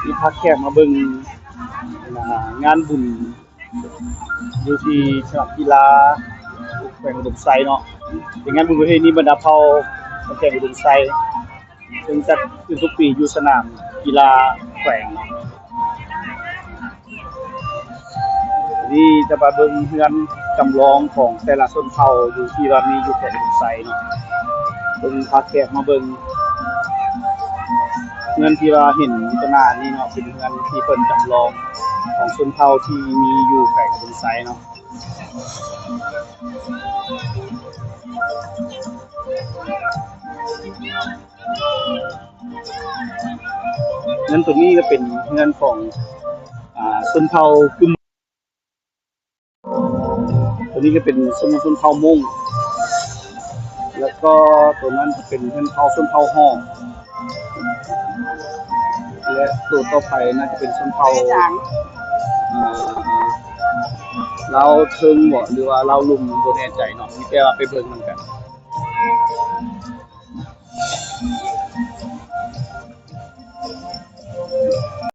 ທີ່ພາແຂກມາເບິ່ງ ອ່າ ງານບຸນຢູ່ທີ່ສະໜາມກິລາແຂວງອຸດົມໄຊເນາະ, ເປັນງານບຸນປະເພນີບັນດາເຜົ່າແຂວງອຸດົມໄຊ ເຊິ່ງຈັດຂຶ້ນທຸກປີຢູ່ສະໜາມກິລາແຂວງເນາະ. ນີ້ຈະມາເບິ່ງເຮືອນຈຳລອງຂອງແຕ່ລະຊົນເຜົ່າຢູ່ທີ່ວ່າມີຢູ່ແຂວງອຸດົມໄຊເນາະ, ເບິ່ງ ພາແຂກມາເບິ່ງເຮືອນທີ່ວ່າເຫັນຢູ່ຕໍ່ໜ້ານີ້ເນາະ ເປັນເຮືອນທີ່ເພິ່ນຈຳລອງຂອງຊົນເຜົ່າທີ່ມີຢູ່ແຂວງອຸດົມໄຊເນາະ. ເຮືອນໂຕນີ້ກໍເປັນເຮືອນຂອງ ອ່າ ຊົນເຜົ່າກຶມ. ໂຕນີ້ກໍເປັນຊົນ ຊົນເຜົ່າມົ້ງ, ແລ້ວກໍໂຕນັ້ນເປັນເຮືອນເຜົ່າ ຊົນເຜົ່າຮອກ, ແລະ ໂຕຕໍ່ໄປໜ້າຈະເປັນຊົນເຜົ່າ ເອີ ລາວເທິງບໍ ຫຼືວ່າລາວລຸ່ມ ບໍ່ແນ່ໃຈເນາະ, ມີແຕ່ວ່າໄປເບິ່ງນຳກັນ.